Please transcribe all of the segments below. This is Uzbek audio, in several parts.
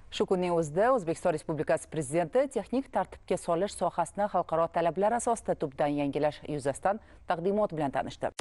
Shu kunning o'zida O'zbekiston Respublikasi Prezidenti texnik tartibga solish sohasini xalqaro talablar asosida tubdan yangilash yuzasidan taqdimot bilan tanishdi.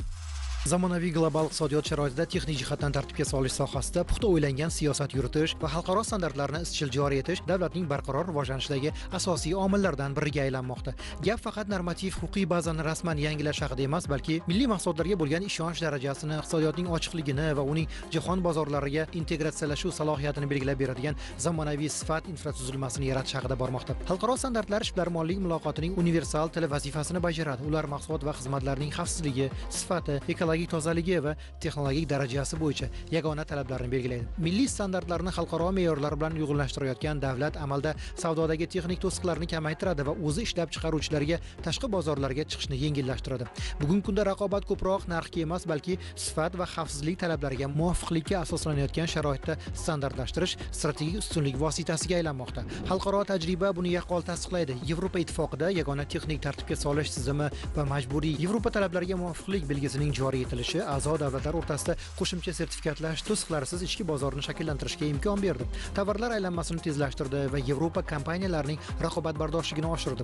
Zamonaviy global iqtisodiyot sharoitida texnik jihatdan tartibga solish sohasida puxta o'ylangan siyosat yuritish va xalqaro standartlarni izchil joriy etish davlatning barqaror rivojlanishidagi asosiy omillardan biriga aylanmoqda. Gap faqat normativ huquqiy bazani rasman yangilash haqida emas, balki milliy mahsulotlarga bo'lgan ishonch darajasini, iqtisodiyotning ochiqligini va uning jahon bozorlariga integratsiyalashuv salohiyatini belgilab beradigan zamonaviy sifat infratuzilmasini yaratish haqida bormoqda. Xalqaro standartlar ishbilarmonlik muloqotining universal tili vazifasini bajaradi. Ular mahsulot va xizmatlarning xavfsizligi, sifati, ekologik tozaligi va texnologik darajasi bo'yicha yagona talablarni belgilaydi. Milliy standartlarni xalqaro me'yorlar bilan uyg'unlashtirayotgan davlat amalda savdodagi texnik to'siqlarni kamaytiradi va o'zi ishlab chiqaruvchilarga tashqi bozorlarga chiqishni yengillashtiradi. Bugungi kunda raqobat ko'proq narxga emas, balki sifat va xavfsizlik talablariga muvofiqlikka asoslanayotgan sharoitda standartlashtirish strategik ustunlik vositasiga aylanmoqda. Xalqaro tajriba buni yaqqol tasdiqlaydi. Yevropa Ittifoqida yagona texnik tartibga solish tizimi va majburiy Yevropa talablariga muvofiqlik belgisining joriy etilishi a'zo davlatlar o'rtasida qo'shimcha sertifikatlash to'siqlarisiz ichki bozorni shakllantirishga imkon berdi. Tovarlar aylanmasini tezlashtirdi va Yevropa kompaniyalarining raqobatbardoshligini oshirdi.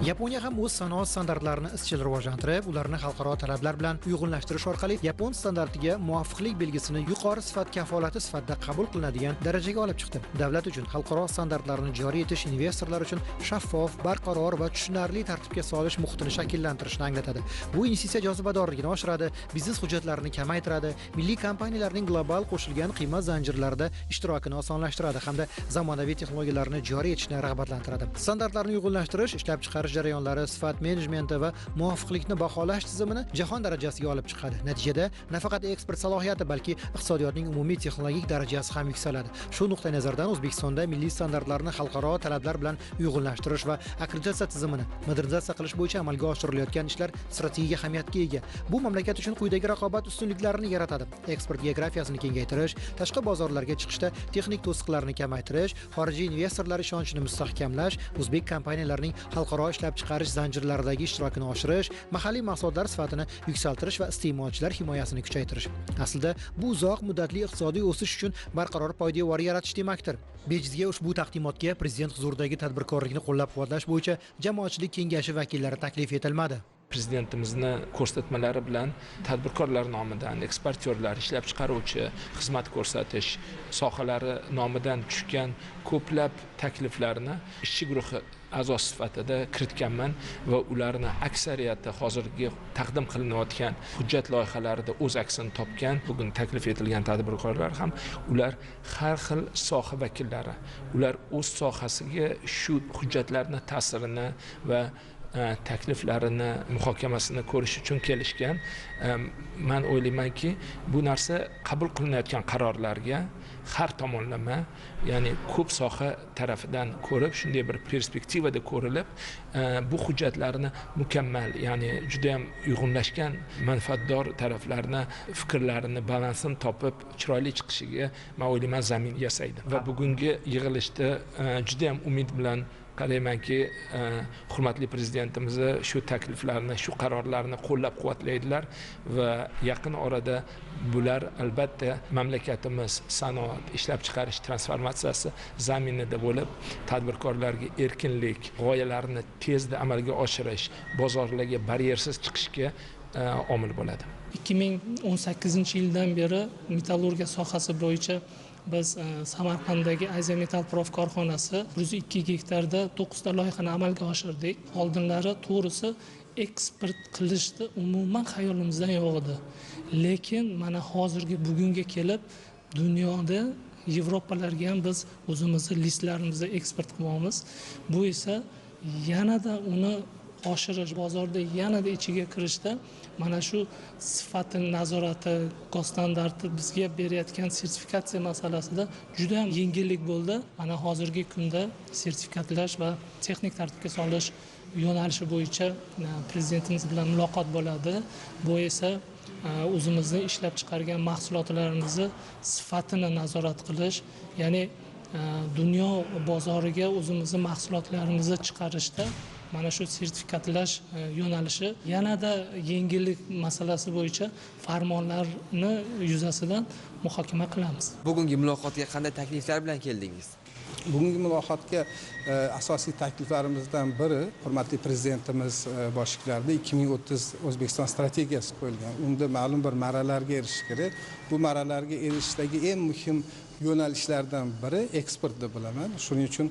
Yaponiya ham o'z sanoat standartlarini izchil rivojlantirib, ularni xalqaro talablar bilan uyg'unlashtirish orqali yapon standartiga muvofiqlik belgisini yuqori sifat kafolati sifatida qabul qilinadigan darajaga olib chiqdi. Davlat uchun xalqaro standartlarni joriy etish investorlar uchun shaffof, barqaror va tushunarli tartibga solish muhitini shakllantirishni anglatadi. Bu investitsiya jozibadorligini oshiradi, biznes hujjatlarini kamaytiradi, milliy kompaniyalarning global qo'shilgan qiymat zanjirlarida ishtirokini osonlashtiradi hamda zamonaviy texnologiyalarni joriy etishni rag'batlantiradi. Standartlarni uyg'unlashtirish, ishlab chiqarish jarayonlari, sifat menejmenti va muvofiqlikni baholash tizimini jahon darajasiga olib chiqadi. Natijada nafaqat eksport salohiyati, balki iqtisodiyotning umumiy texnologik darajasi ham yuksaladi. Shu nuqtai nazardan O'zbekistonda milliy standartlarni xalqaro talablar bilan uyg'unlashtirish va akkreditatsiya tizimini modernizatsiya qilish bo'yicha amalga oshirilayotgan ishlar strategik ahamiyatga ega. Bu mamlakat uchun quyidagi raqobat ustunliklarini yaratadi: eksport geografiyasini kengaytirish, tashqi bozorlarga chiqishda texnik to'siqlarni kamaytirish, xorijiy investorlar ishonchini mustahkamlash, o'zbek kompaniyalarining xalqaro ishlab chiqarish zanjirlaridagi ishtirokini oshirish, mahalliy mahsulotlar sifatini yuksaltirish va iste'molchilar himoyasini kuchaytirish. Aslida bu uzoq muddatli iqtisodiy o'sish uchun barqaror poydevor yaratish demakdir. Bejizga ushbu taqdimotga prezident huzuridagi tadbirkorlikni qo'llab-quvvatlash bo'yicha jamoatchilik kengashi vakillari taklif etilmadi. Prezidentimizni ko'rsatmalari bilan tadbirkorlar nomidan, eksportyorlar, ishlab chiqaruvchi, xizmat ko'rsatish sohalari nomidan tushgan ko'plab takliflarni ishchi guruhi a'zosi sifatida kiritganman va ularni aksariyati hozirgi taqdim qilinayotgan hujjat loyihalarida o'z aksini topgan. Bugun taklif etilgan tadbirkorlar ham ular har xil soha vakillari, ular o'z sohasiga shu hujjatlarni ta'sirini va takliflarini muhokamasini ko'rish uchun kelishgan. Men o'ylaymanki, bu narsa qabul qilinayotgan qarorlarga har tomonlama, ya'ni ko'p soha tarafidan ko'rib, shunday bir perspektivada ko'rilib, bu hujjatlarni mukammal, ya'ni juda ham uyg'unlashgan manfaatdor taraflarni fikrlarini balansini topib, chiroyli chiqishiga men o'ylayman zamin yasaydi. Va bugungi yig'ilishda juda ham umid bilan qaraymanki, hurmatli prezidentimiz shu takliflarni, shu qarorlarni qo'llab-quvvatlaydilar va yaqin orada bular albatta mamlakatimiz sanoat, ishlab chiqarish transformatsiyasi zaminida bo'lib, tadbirkorlarga erkinlik, g'oyalarni tezda amalga oshirish, bozorlarga baryersiz chiqishga omil bo'ladi. 2018-yildan beri metallurgiya sohasi bo'yicha biz Samarqanddagi Aziya Metal Prof korxonasi 102 gektarda 9 ta loyihani amalga oshirdik. Oldinlari to'g'risi eksport qilishni umuman xayolimizdan yo'q edi. Lekin mana hozirgi bugunga kelib dunyoda Yevropalarga ham biz o'zimizni listlarimizni eksport qilyapmiz. Bu esa yanada uni oshirish, bozorda yanada ichiga kirishda mana shu sifati nazorati, standarti bizga berayotgan sertifikatsiya masalasida juda ham yengillik bo'ldi. Mana hozirgi kunda sertifikatlash va texnik tartibga solish yo'nalishi bo'yicha prezidentimiz bilan muloqot bo'ladi. Bu esa o'zimizni ishlab chiqargan mahsulotlarimizni sifatini nazorat qilish, ya'ni dunyo bozoriga o'zimizni mahsulotlarimizni chiqarishda mana shu sertifikatlash yo'nalishi yanada yengillik masalasi bo'yicha farmonlarni yuzasidan muhokama qilamiz. Bugungi muloqotga qanday takliflar bilan keldingiz? Bugungi muloqotga asosiy takliflarimizdan biri hurmatli prezidentimiz boshchiligida 2030 O'zbekiston strategiyasi qo'yilgan. Unda ma'lum bir marralarga erishish kerak. Bu marralarga erishishdagi eng muhim yo'nalishlardan biri eksport deb bilaman. Shuning uchun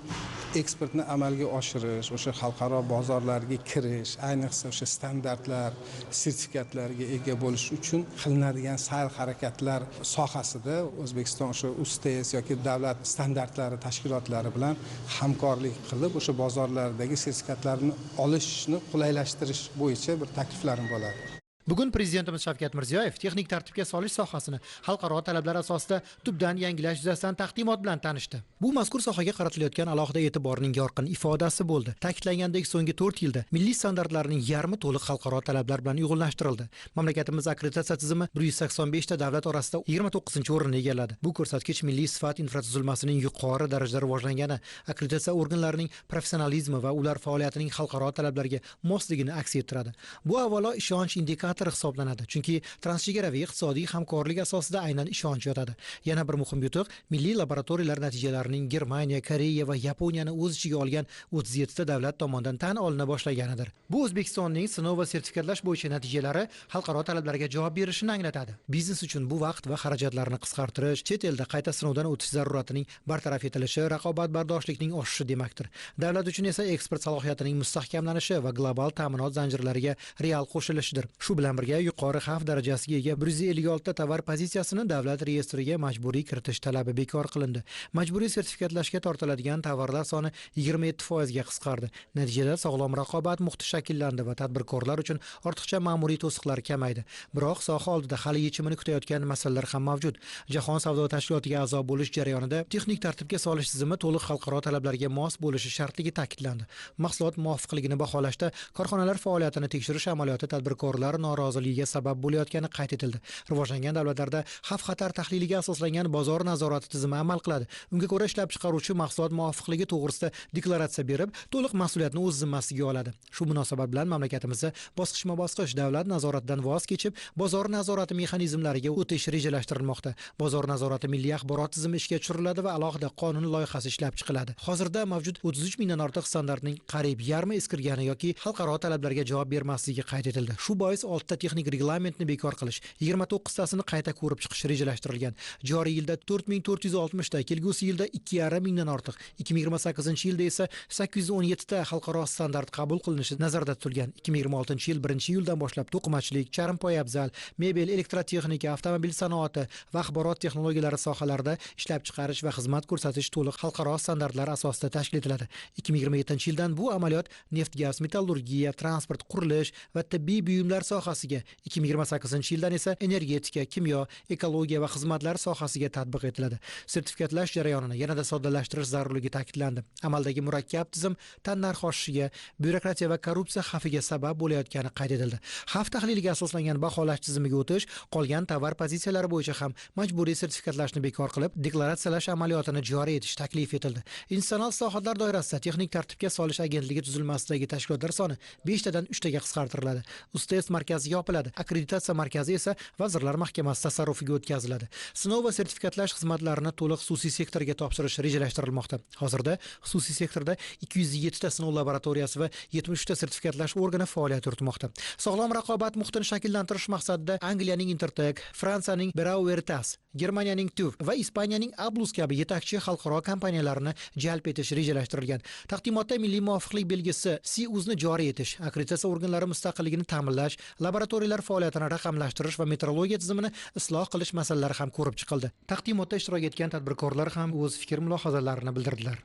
eksportni amalga oshirish, o'sha xalqaro bozorlarga kirish, ayniqsa o'sha standartlar, sertifikatlarga ega bo'lish uchun qilinadigan sa'y-harakatlar sohasida O'zbekiston o'sha USTS yoki davlat standartlari tashkilotlari bilan hamkorlik qilib, o'sha bozorlardagi sertifikatlarni olishni qulaylashtirish bo'yicha bir takliflarim bo'ladi. Bugun Prezidentimiz Shavkat Mirziyoyev texnik tartibga solish sohasini xalqaro talablar asosida tubdan yangilash yuzasidan taqdimot bilan tanishdi. Bu mazkur sohaga qaratilayotgan alohida e'tiborning yorqin ifodasi bo'ldi. Ta'kidlangandek, so'nggi 4 yilda milliy standartlarning yarmi to'liq xalqaro talablar bilan uyg'unlashtirildi. Mamlakatimiz akkreditatsiya tizimi 185 ta davlat orasida 29-o'rinni egalladi. Bu ko'rsatkich milliy sifat infratuzilmasining yuqori darajada rivojlangani, akkreditatsiya organlarining professionalizmi va ular faoliyatining xalqaro talablarga mosligini aks ettiradi. Bu avvalo ishonch indikatori hisoblanadi, chunki transchegaraviy iqtisodiy hamkorlik asosida aynan ishonch yotadi. Yana bir muhim yutuq milliy laboratoriyalar natijalarining Germaniya, Koreya va Yaponiyani o'z ichiga olgan 37 ta davlat tomonidan tan olina boshlaganidir. Bu O'zbekistonning sinov va sertifikatlash bo'yicha natijalari xalqaro talablarga javob berishini anglatadi. Biznes uchun bu vaqt va xarajatlarni qisqartirish, chet elda qayta sinovdan o'tish zaruratining bartaraf etilishi, raqobatbardoshlikning oshishi demakdir. Davlat uchun esa eksport salohiyatining mustahkamlanishi va global ta'minot zanjirlariga real qo'shilishidir. Shu bilan birga yuqori xavf darajasiga ega 156 ta tovar pozitsiyasini davlat reyestriga majburiy kiritish talabi bekor qilindi. Majburiy sertifikatlashga tortiladigan tovarlar soni 27% ga qisqardi. Natijada sog'lom raqobat muhiti shakllandi va tadbirkorlar uchun ortiqcha ma'muriy to'siqlar kamaydi. Biroq soha oldida hali yechimini kutayotgan masalalar ham mavjud. Jahon savdo tashkilotiga a'zo bo'lish jarayonida texnik tartibga solish tizimi to'liq xalqaro talablarga mos bo'lishi shartligi ta'kidlandi. Mahsulot muvofiqligini baholashda korxonalar faoliyatini tekshirish amaliyoti tadbirkorlar noroziligiga sabab bo'layotgani qayd etildi. Rivojlangan davlatlarda xavf-xatar tahliliga asoslangan bozor nazorati tizimi amal qiladi. Unga ko'ra ishlab chiqaruvchi mahsulot muvofiqligi to'g'risida deklaratsiya berib, to'liq mas'uliyatni o'z zimmasiga oladi. Shu munosabat bilan mamlakatimizda bosqichma-bosqich davlat nazoratidan voz kechib, bozor nazorati mexanizmlariga o'tish rejalashtirilmoqda. Bozor nazorati milliy axborot tizimi ishga tushiriladi va alohida qonun loyihasi ishlab chiqiladi. Hozirda mavjud 33 mingdan ortiq standartning qariyb yarmi eskirgani yoki xalqaro talablarga javob bermasligi qayd etildi. Shu bois 6 ta texnik reglamentni bekor qilish, 29 tasini qayta ko'rib chiqish rejalashtirilgan. Joriy yilda 4460 ta, kelgusi yilda 2,5 mingdan ortiq, 2028-yilda esa 817 ta xalqaro standart qabul qilinishi nazarda tutilgan. 2026-yil 1-iyuldan boshlab to'qimachilik, charm poyabzal, mebel, elektrotexnika, avtomobil sanoati va axborot texnologiyalari sohalarida ishlab chiqarish va xizmat ko'rsatish to'liq xalqaro standartlar asosida tashkil etiladi. 2027-yildan bu amaliyot neft-gaz, metallurgiya, transport, qurilish va tibbiy buyumlar sohasiga, 2028-yildan esa energetika, kimyo, ekologiya va xizmatlar sohasiga tatbiq etiladi. Sertifikatlash jarayonini yanada soddalashtirish zarurligi ta'kidlandi. Amaldagi murakkab tizim tannarx oshishiga, byurokratiya va korrupsiya xavfiga sabab bo'layotgani qayd etildi. Xavf tahliliga asoslangan baholash tizimiga o'tish, qolgan tovar pozitsiyalari bo'yicha ham majburiy sertifikatlashni bekor qilib, deklaratsiyalash amaliyotini joriy etish taklif etildi. Institutsional islohotlar doirasida texnik tartibga solish agentligi tuzilmasidagi tashkilotlar soni 5 tadan 3 taga qisqartiriladi. USTS markazi yopiladi. Akkreditatsiya markazi esa Vazirlar Mahkamasi tasarrufiga o'tkaziladi. Sinov va sertifikatlash xizmatlarini to'liq xususiy sektorga topshirish rejalashtirilmoqda. Hozirda xususiy sektorda 207 ta sinov laboratoriyasi va 73 ta sertifikatlash organi faoliyat yuritmoqda. Sog'lom raqobat muhitini shakllantirish maqsadida Angliyaning Intertek, Fransiyaning Bureau Veritas, Germaniyaning TÜV va Ispaniyaning Ablus kabi yetakchi xalqaro kompaniyalarini jalb etish rejalashtirilgan. Taqdimotda milliy muvofiqlik belgisi CUzni joriy etish, akkreditatsiya organlari mustaqilligini ta'minlash, laboratoriyalar faoliyatini raqamlashtirish va metrologiya tizimini isloh qilish masalalari ham ko'rib chiqildi. Taqdimotda ishtirok etgan tadbirkorlar ham o'z fikr mulohazalarini bildirdilar.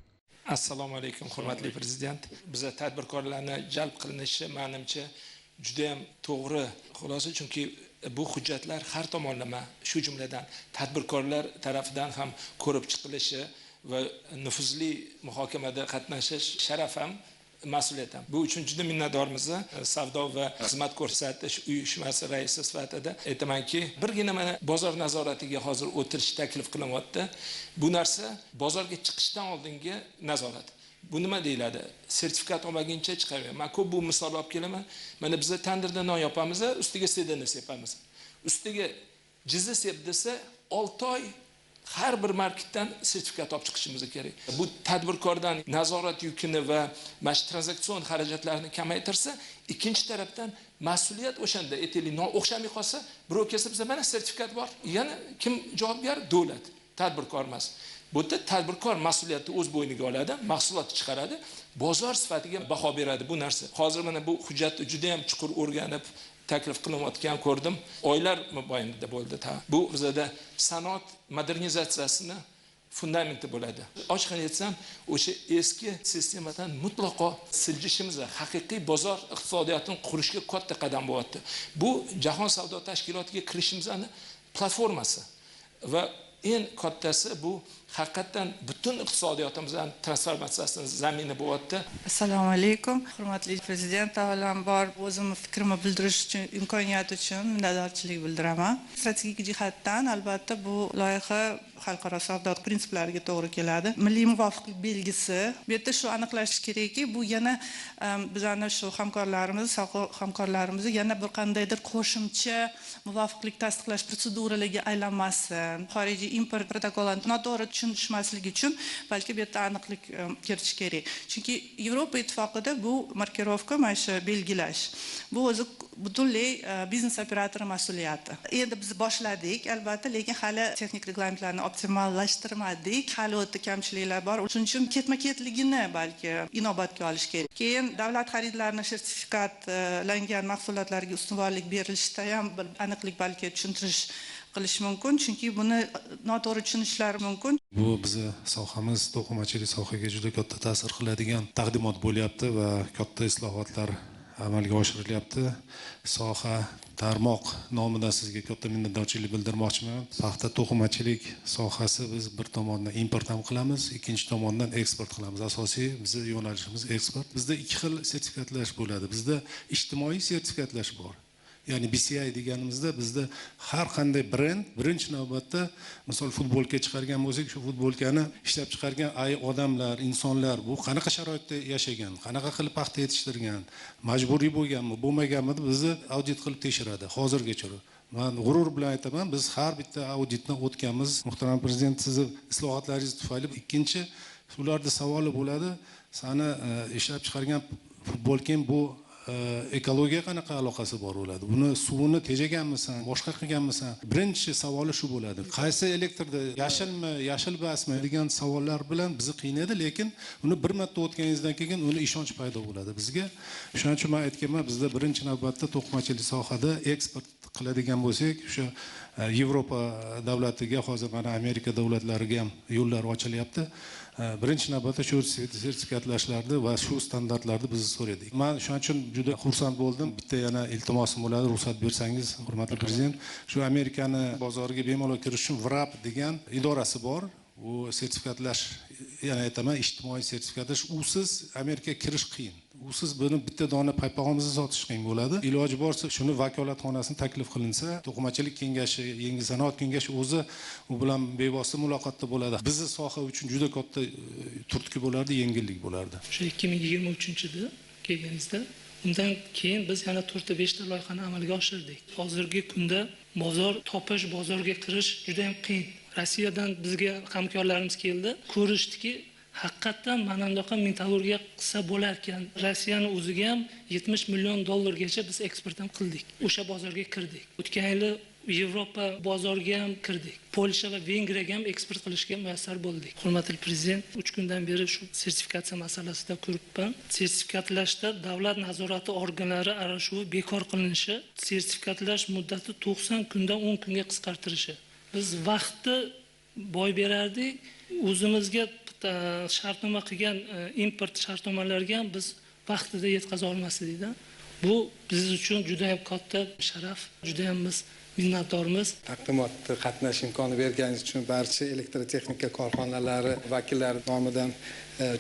Assalomu alaykum, hurmatli prezident. Biza tadbirkorlarni jalb qilinishi menimcha juda ham to'g'ri xulosa, chunki bu hujjatlar har tomonlama, shu jumladan tadbirkorlar tarafidan ham ko'rib chiqilishi va nufuzli muhokamada qatnashish sharaf ham, mas'uliyat ham. Bu uchun juda minnatdormiz. Savdo va xizmat ko'rsatish uyushmasi raisi sifatida aytamanki, birgina mana bozor nazoratiga hozir o'tirish taklif qilinyapti. Bu narsa bozorga chiqishdan oldingi nazorat. Bu nima deyiladi? Sertifikat olmaguncha chiqavermayman. Men ko'p bu misol olib kelaman. Mana biz tandirda non yopamiz, ustiga sedana sepamiz. Ustiga jizi sep desa 6 oy Har bir marketdan sertifikat olib chiqishimiz kerak. Bu tadbirkordan nazorat yukini va mana shu tranzaksion xarajatlarni kamaytirsa, ikkinchi tarafdan mas'uliyat o'shanda aytaylik, o'xshamay qolsa, birov kelsa biza mana sertifikat bor. Yana kim javobgar? Davlat, tadbirkor emas. Bu yerda tadbirkor mas'uliyatni o'z bo'yniga oladi, mahsulot chiqaradi, bozor sifatiga baho beradi bu narsa. Hozir mana bu hujjatni juda ham chuqur o'rganib taklif qilinayotgan ko'rdim. Oylar mobaynida bo'ldi. Bu bizada sanoat modernizatsiyasini fundamenti bo'ladi. Ochiqini aytsam, o'sha eski sistemadan mutlaqo siljishimiz, haqiqiy bozor iqtisodiyotini qurishga katta qadam bo'lyapti. Bu Jahon savdo tashkilotiga kirishimizning platformasi va eng kattasi bu haqiqatan butun iqtisodiyotimizning transformatsiyasining zamini bo'lyapti. Assalomu alaykum, hurmatli prezident. Avvalambor o'zimni fikrimni bildirish uchun imkoniyat uchun minnatdorchilik bildiraman. Strategik jihatdan albatta bu loyiha xalqaro savdo prinsiplariga to'g'ri keladi. Milliy muvofiqlik belgisi. Bu yerda shu aniqlash kerakki, bu yana bizani shu hamkorlarimiz, soha hamkorlarimizni yana bir qandaydir qo'shimcha muvofiqlik tasdiqlash protseduralariga aylanmasin. Xorijiy import protokollarini noto'g'ri tushunishmasligi uchun balki bu yerda aniqlik kiritish kerak. Chunki Yevropa Ittifoqida bu markirovka, mana shu belgilash, bu o'zi butunlay biznes operatori mas'uliyati. Endi biz boshladik albatta, lekin hali texnik reglamentlarni optimallashtirmadik. Hali o'ta kamchiliklar bor. Shuning uchun ketma-ketligini balki inobatga olish kerak. Keyin davlat xaridlarini sertifikatlangan mahsulotlarga ustuvorlik berilishida ham bir aniqlik balki tushuntirish qilish mumkin, chunki buni noto'g'ri tushunishlar mumkin. Bu bizni sohamiz, to'qimachilik sohaga juda katta ta'sir qiladigan taqdimot bo'lyapti va katta islohotlar amalga oshirilyapti. Soha, tarmoq nomidan sizga katta minnatdorchilik bildirmoqchiman. Paxta to'qimachilik sohasi biz bir tomondan import ham qilamiz, ikkinchi tomondan eksport qilamiz. Asosiy bizni yo'nalishimiz eksport. Bizda ikki xil sertifikatlash bo'ladi. Bizda ijtimoiy sertifikatlash bor. Ya'ni BCI deganimizda bizda har qanday brend birinchi navbatda, misol futbolka chiqargan bo'lsak, shu futbolkani ishlab chiqargan odamlar, insonlar bu qanaqa sharoitda yashagan, qanaqa qilib paxta yetishtirgan, majburiy bo'lganmi, bo'lmaganmi deb bizni audit qilib tekshiradi hozirgacha. Men g'urur bilan aytaman, biz har bitta auditni o'tganmiz. Muhtaram prezident, sizni islohotlaringiz tufayli. Ikkinchi, ularda savoli bo'ladi, sani ishlab chiqargan futbolkang bu ekologiya qanaqa aloqasi bor bo'ladi? Buni suvini tejaganmisan, boshqa qilganmisan? Birinchi savoli shu bo'ladi. Qaysi elektrda, yashilmi, yashil basmi degan savollar bilan bizni qiynaydi, lekin uni bir marta o'tganingizdan keyin uni ishonch paydo bo'ladi bizga. Shuning uchun men aytganman, bizda birinchi navbatda to'qimachilik sohada eksport qiladigan bo'lsak, o'sha Yevropa davlatiga, hozir mana Amerika davlatlariga ham yo'llar ochilyapti. Birinchi navbatda shu sertifikatlashlarni va shu standartlarni biz so'radik. Men shuning uchun juda xursand bo'ldim. Bitta yana iltimosim bo'ladi, ruxsat bersangiz, hurmatli prezident, shu Amerikani bozoriga bemalol kirish uchun WRAP degan idorasi bor. Bu sertifikatlash, yana aytaman, ijtimoiy sertifikatlash, usiz Amerikaga kirish qiyin. Usiz buni bitta dona paypog'imizni sotish qiyin bo'ladi. Iloji borsa shuni vakolatxonasini taklif qilinsa, to'qimachilik kengashi, yangi sanoat kengashi o'zi u bilan bevosita muloqotda bo'ladi. Bizni soha uchun juda katta turtki bo'lardi, yengillik bo'lardi. O'sha 2023-yilda kelganingizda, undan keyin biz yana 4-5 ta loyihani amalga oshirdik. Hozirgi kunda bozor topish, bozorga kirish juda ham qiyin. Rossiyadan bizga hamkorlarimiz keldi, ko'rishdiki, haqiqatan mana bunaqa metallurgiya qilsa bo'lar ekan. Rossiyani o'ziga ham 70 million dollargacha biz eksport ham qildik. O'sha bozorga kirdik. O'tgan yili Yevropa bozoriga ham kirdik. Polsha va Vengriyaga ham eksport qilishga muyassar bo'ldik. Hurmatli prezident, 3 kundan beri shu sertifikatsiya masalasida ko'ribman. Sertifikatlashda davlat nazorati organlari aralashuvi bekor qilinishi, sertifikatlash muddati 90 kundan 10 kunga qisqartirishi. Biz vaqtni boy berardik, o'zimizga shartnoma qilgan import shartnomalariga ham biz vaqtida yetkaza olmas edik. Bu biz uchun juda ham katta sharaf, juda ham biz minnatdormiz. Taqdimotda qatnashish imkoni berganingiz uchun barcha elektrotexnika korxonalari vakillari nomidan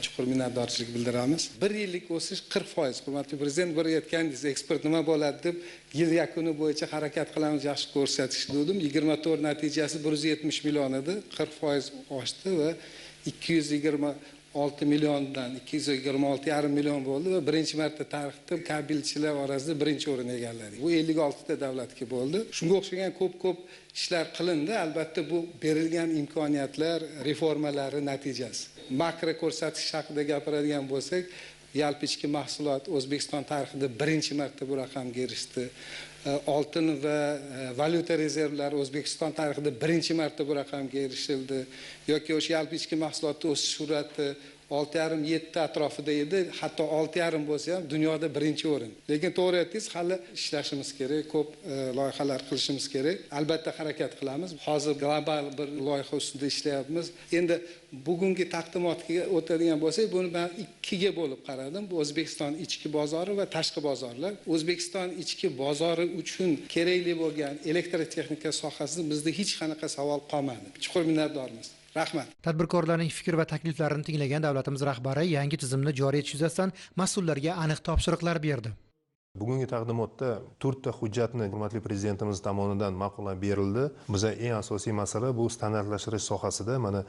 chuqur minnatdorchilik bildiramiz. Bir yillik o'sish 40%. Hurmatli prezident, bir aytgandingiz, eksport nima bo'ladi deb, yil yakuni bo'yicha harakat qilamiz, yaxshi ko'rsatish dedim. 24 natijasi 170 million edi, 40% oshdi va 226 6 milliondan 226,5 million bo'ldi va birinchi marta tarixda kabelchilar orasida birinchi o'rin egalladik. Bu 56 ta davlatga bo'ldi. Shunga o'xshagan ko'p-ko'p ishlar qilindi. Albatta bu berilgan imkoniyatlar, reformalari natijasi. Makro ko'rsatkich haqida gapiradigan bo'lsak, yalpi ichki mahsulot O'zbekiston tarixida birinchi marta bu raqamga erishdi. Oltin va valyuta rezervlari O'zbekiston tarixida birinchi marta bu raqamga erishildi. Yoki o'sha yalpi ichki mahsulotning o'sish sur'ati 6,5-7 atrofida edi. Hatto 6,5 bo'lsa ham dunyoda birinchi o'rin. Lekin to'g'ri aytdingiz, hali ishlashimiz kerak, ko'p loyihalar qilishimiz kerak. Albatta harakat qilamiz. Hozir global bir loyiha ustida ishlayapmiz. Endi bugungi taqdimotga o'tadigan bo'lsak, buni men ikkiga bo'lib qaradim. Bu O'zbekiston ichki bozori va tashqi bozorlar. O'zbekiston ichki bozori uchun kerakli bo'lgan elektrotexnika sohasida bizda hech qanaqa savol qolmadi. Chuqur minnatdormiz. Rahmat. Tadbirkorlarning fikr va takliflarini tinglagan davlatimiz rahbari yangi tizimni joriy etish yuzasidan mas'ullarga aniq topshiriqlar berdi. Bugungi taqdimotda 4 ta hujjatni hurmatli prezidentimiz tomonidan ma'qullab berildi. Biza eng asosiy masala bu standartlashtirish sohasida mana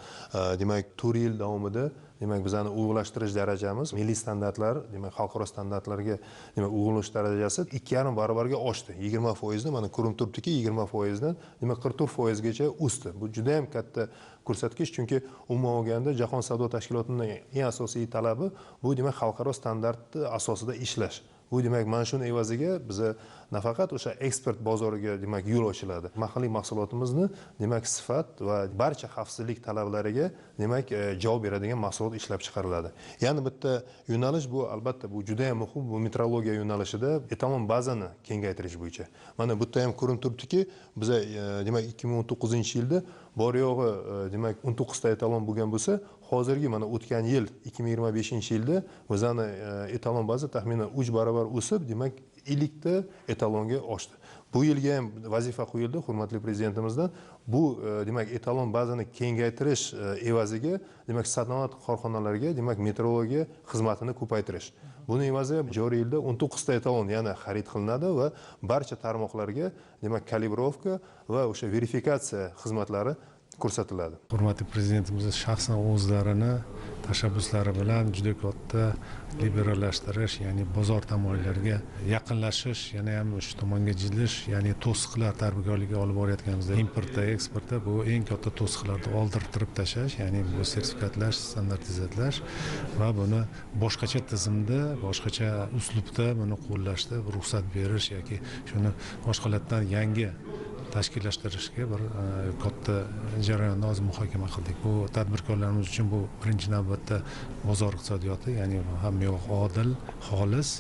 demak 4 yil davomida demak bizani uyg'unlashtirish darajamiz milliy standartlar, demak xalqaro standartlarga demak uyg'unlashish darajasi 2,5 barobarga oshdi. 20% dan mana ko'rinib turibdiki 20% dan demak 44% gacha o'sdi. Bu juda ham katta ko'rsatkich, chunki umuman olganda Jahon savdo tashkilotining eng asosiy talabi bu demak xalqaro standart asosida ishlash. Bu demak mana shuni evaziga biza nafaqat o'sha eksport bozoriga demak yo'l ochiladi. Mahalliy mahsulotimizni demak sifat va barcha xavfsizlik talablariga demak javob beradigan mahsulot ishlab chiqariladi. Yana bitta yo'nalish bu albatta bu juda ham muhim, bu metrologiya yo'nalishida etalon bazani kengaytirish bo'yicha. Mana bu yerda ham ko'rinib turibdiki, biza demak 2019-yilda bor yo'g'i demak 19 ta etalon bo'lgan bo'lsa, hozirgi mana o'tgan yil 2025-yilda bizani etalon baza taxminan 3 barobar o'sib, demak 50 ta etalonga oshdi. Bu yilga ham vazifa qo'yildi hurmatli prezidentimizdan. Bu demak etalon bazani kengaytirish evaziga demak sanoat korxonalariga demak metrologiya xizmatini ko'paytirish. Buni evaziga joriy yilda 19 ta etalon yana xarid qilinadi va barcha tarmoqlarga demak kalibrovka va o'sha verifikatsiya xizmatlari ko'rsatiladi. Hurmatli prezidentimiz shaxsan o'zlarini tashabbuslari bilan juda katta liberallashtirish, ya'ni bozor tamoyillariga yaqinlashish, yana ham shu tomonga jilish, ya'ni to'siqlar tadbirkorlikka olib borayotganimizda importda, eksportda bu eng katta to'siqlarni oldirtirib tashlash, ya'ni bu sertifikatlash, standartizatlash va buni boshqacha tizimda, boshqacha uslubda buni qo'llashda ruxsat berish yoki shuni boshqalardan yangi tashkillashtirishga bir katta jarayonni hozir muhokama qildik. Bu tadbirkorlarimiz uchun bu birinchi navbatda bozor iqtisodiyoti, ya'ni hamma yoq odil, xolis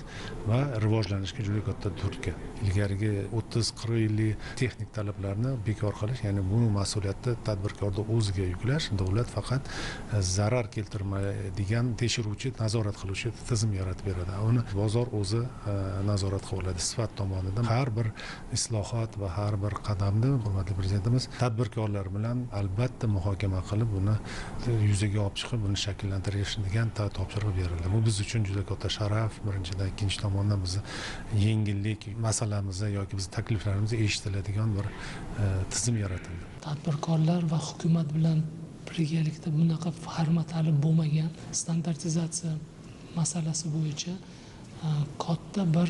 va rivojlanishga juda katta turtki. Ilgarigi 30-40 yillik texnik talablarni bekor qilish, ya'ni bu mas'uliyatni tadbirkorni o'ziga yuklash, davlat faqat zarar keltirmaydigan tekshiruvchi, nazorat qiluvchi tizim yaratib beradi. Uni bozor o'zi nazorat qila oladi. Sifat tomonidan har bir islohot va har bir qadamda hurmatli prezidentimiz tadbirkorlar bilan albatta muhokama qilib, buni yuzaga olib chiqib, buni shakllantirish degan topshiriq berildi. Bu biz uchun juda katta sharaf. Birinchidan, ikkinchi tomondan bizni yengillik masalamizni yoki biz takliflarimizni eshitiladigan bir tizim yaratildi. Tadbirkorlar va hukumat bilan birgalikda bunaqa format hali bo'lmagan. Standartizatsiya masalasi bo'yicha katta bir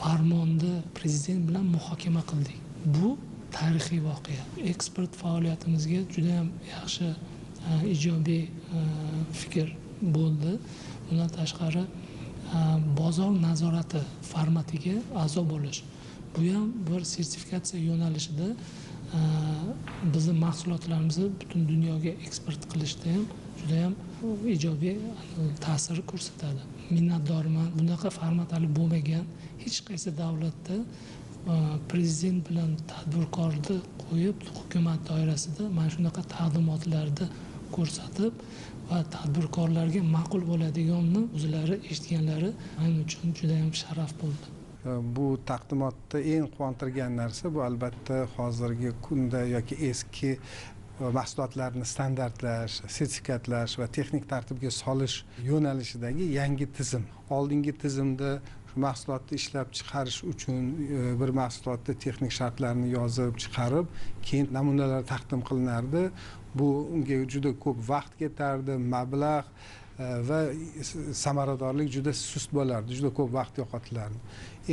farmonni prezident bilan muhokama qildik. Bu tarixiy voqea. Eksport faoliyatimizga juda ham yaxshi ijobiy fikr bo'ldi. Bundan tashqari bozor nazorati formatiga a'zo bo'lish. Bu ham bir sertifikatsiya yo'nalishida bizni mahsulotlarimizni butun dunyoga eksport qilishda ham juda ham ijobiy ta'sir ko'rsatadi. Minnatdorman. Bunaqa format hali bo'lmagan. Hech qaysi davlatda prezident bilan tadbirkorni qo'yib, hukumat doirasida mana shunaqa taqdimotlarni ko'rsatib va tadbirkorlarga ma'qul bo'ladiganni o'zlari eshitganlari men uchun juda ham sharaf bo'ldi. Bu taqdimotda eng quvontirgan narsa bu albatta hozirgi kunda yoki eski mahsulotlarni standartlash, sertifikatlash va texnik tartibga solish yo'nalishidagi yangi tizim. Oldingi tizimda mahsulotni ishlab chiqarish uchun bir mahsulotni texnik shartlarini yozib chiqarib, keyin namunalar taqdim qilinardi. Bu unga juda ko'p vaqt ketardi, mablag', va samaradorlik juda sust bo'lardi, juda ko'p vaqt yo'qotilardi.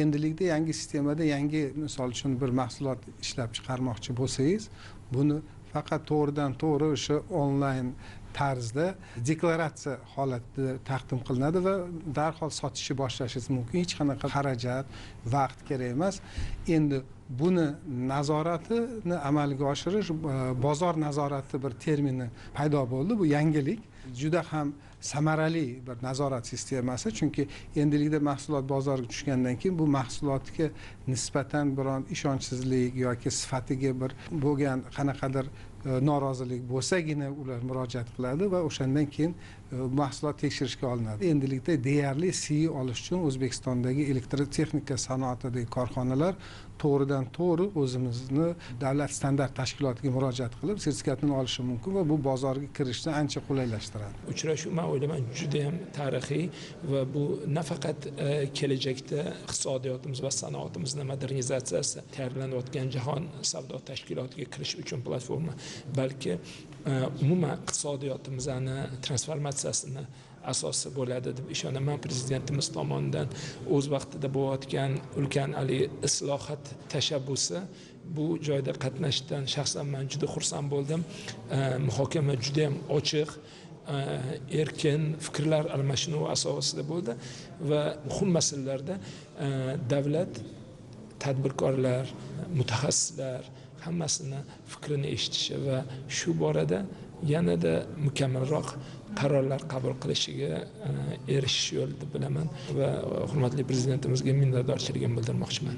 Endilikda yangi sistemada yangi, misol uchun, bir mahsulot ishlab chiqarmoqchi bo'lsangiz, buni faqat to'g'ridan to'g'ri o'sha onlayn tarzda deklaratsiya holatida taqdim qilinadi va darhol sotishni boshlashingiz mumkin. Hech qanaqa xarajat, vaqt kerak emas. Endi buni nazoratini amalga oshirish, bozor nazorati bir termini paydo bo'ldi. Bu yangilik, juda ham samarali bir nazorat sistemasi, chunki endilikda mahsulot bozorga tushgandan keyin bu mahsulotga nisbatan biron ishonchsizlik yoki sifatiga bir bo'lgan qanaqadir norozilik bo'lsagina ular murojaat qiladi va o'shandan keyin mahsulot tekshirishga olinadi. Endilikda deyarli CE olish uchun O'zbekistondagi elektrotexnika sanoatidagi korxonalar to'g'ridan to'g'ri o'zimizni davlat standart tashkilotiga murojaat qilib sertifikatini olishi mumkin va bu bozorga kirishni ancha qulaylashtiradi. Uchrashuv, men o'ylayman, juda ham tarixiy va bu nafaqat kelajakda iqtisodiyotimiz va sanoatimizni modernizatsiyasi tayyorlanayotgan Jahon savdo tashkilotiga kirish uchun platforma, balki umuman iqtisodiyotimizni transformatsiyasini asosi bo'ladi deb ishonaman. Prezidentimiz tomonidan o'z vaqtida bo'layotgan ulkan islohot tashabbusi, bu joyda qatnashishdan shaxsan men juda xursand bo'ldim. Muhokama juda ham ochiq, erkin fikrlar almashinuvi asosida bo'ldi va muhim masalalarda davlat, tadbirkorlar, mutaxassislar hammasini fikrini eshitishi va shu borada yanada mukammalroq qarorlar qabul qilishiga erishish yo'li deb bilaman va hurmatli prezidentimizga minnatdorchiligimni bildirmoqchiman.